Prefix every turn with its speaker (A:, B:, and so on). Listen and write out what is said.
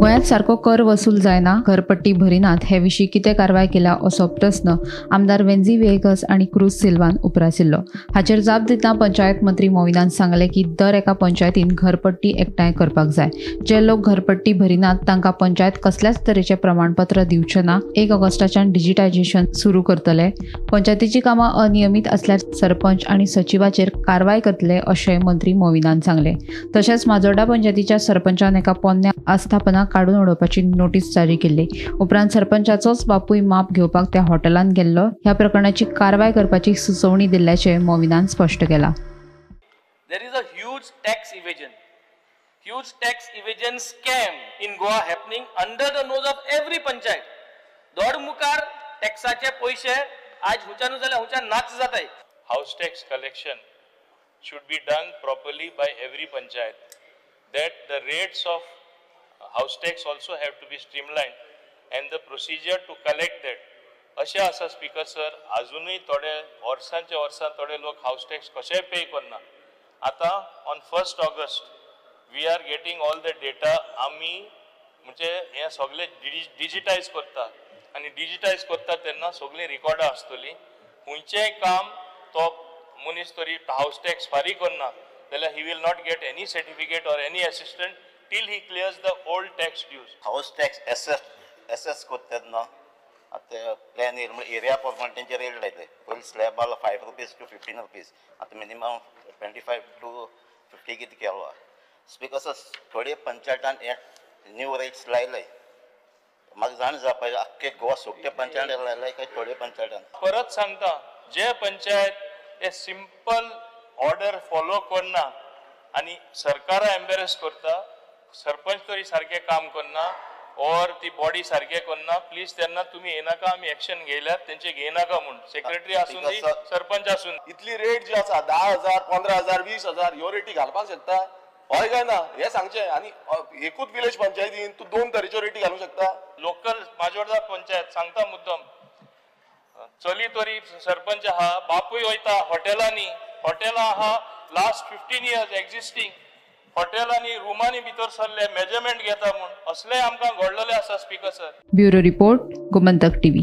A: गोंयांत सारको कर वसूल जायना, घरपट्टी भरिनात हे विशीं कितें कारवाय केल्या असो प्रस्न आमदार वेन्झी व्हिएगस आनी क्रूज सिल्वान उप्रासिल्लो. हाचेर जाप दितना पंचायत मंत्री मोविनान सांगलें की दर एका पंचायतीन घरपट्टी एकठांय करपाक जाय. जे लोक घरपट्टी भरिनात तांकां पंचायत कसल्याच तरेचें प्रमाणपत्र दिवचें ना. 1 ऑगस्टाच्यान डिजिटायझेशन सुरू करतले. पंचायतीची कामां अनियमीत आसल्यार सरपंच आनी सचिवाचेर कारवाय करतले अशें मंत्री मोविनान सांगलें. तशेंच माजोर्डा पंचायतीच्या सरपंचान एका पोन्न्या आस्थापना काडून उडोवपाची नोटीस जारी केल्ली. उपरांत सरपंचाचोच बापूय माप घेवपाक त्या हॉटेलांत गेल्लो. ह्या प्रकरणाची कारवाय करपाची सुचोवणी दिल्ल्याचें मोविनान स्पश्ट केलां.
B: There is a huge tax evasion. Huge tax evasion scam in Goa happening under the nose of every panchayat. दोड मुखार टॅक्साचे पयशे आज हुंच्यान जाल्यार हुंच्यान नाच जाताय.
C: House tax collection should be done properly by every panchayat. That the rates of house tax also have to be streamlined and the procedure to collect that. अशें आसा speaker sir, आजुनूय थोडे वर्सांचे वर्सां थोडे लोक हावस टॅक्स कशेय पे करना. आतां on 1 August we are getting all the data. आमी म्हणजे हें सगळें डिजिटायज करता आनी डिजिटायज करता तेन्ना सगळीं रिकॉर्डां आसतलीं. खंयचेंय काम तो मनीस तरी हावस टॅक्स फारीक करना जाल्यार he will not get any certificate or any assistant till he clears the old tax dues.
D: House tax assess करता तेन्ना आतां प्लॅन येयल म्हणजे एरिया प्रमाणे तेंचे रेट लायले. पयलीं स्लॅब आसलो 5 रुपीज टू 15 रुपीज, आतां मिनिमम 25 टू 50 कितें केलो आहा. स्पीकर सर, थोडे पंचायतान हे न्यू रेट्स लायले. म्हाका जाण जावपा आख्खे गोवा सोगटे पंचायतान लायले काय थोडे पंचायतान.
C: परत सांगता, जे पंचायत हे सिंपल ऑर्डर फॉलो करना आनी सरकारा एम्बेरस करता, सरपंच तरी सारकें काम करना और ती बॉडी सारकें करना, प्लीज तेन्ना तुमी येनाका, आमी एक्शन घेयल्यार तेंचे घेयनाका म्हूण. सेक्रेटरी आसूं दी, सरपंच आसूं.
E: इतली रेट जी आसा 10,000, 15,000, 20,000 ह्यो रेटी घालपाक शकता हय काय ना हें सांगचें. आनी एकूच विलेज पंचायतीन तूं 2 तरेच्यो रेटी घालूंक शकता.
C: लोकल माजोर्डा पंचायत सांगता मुद्दम, चली तरी सरपंच आहा, बापूय वयता हॉटेलांनी. हॉटेलां आहा लास्ट 15 इयर्स एक्झिस्टींग. हॉटेलांनी रुमांनी भितर सरले, मेजरमेंट घेता म्हूण असलें आमकां घडलेलें आसा speaker sir.
A: Bureau report, Gomantak TV.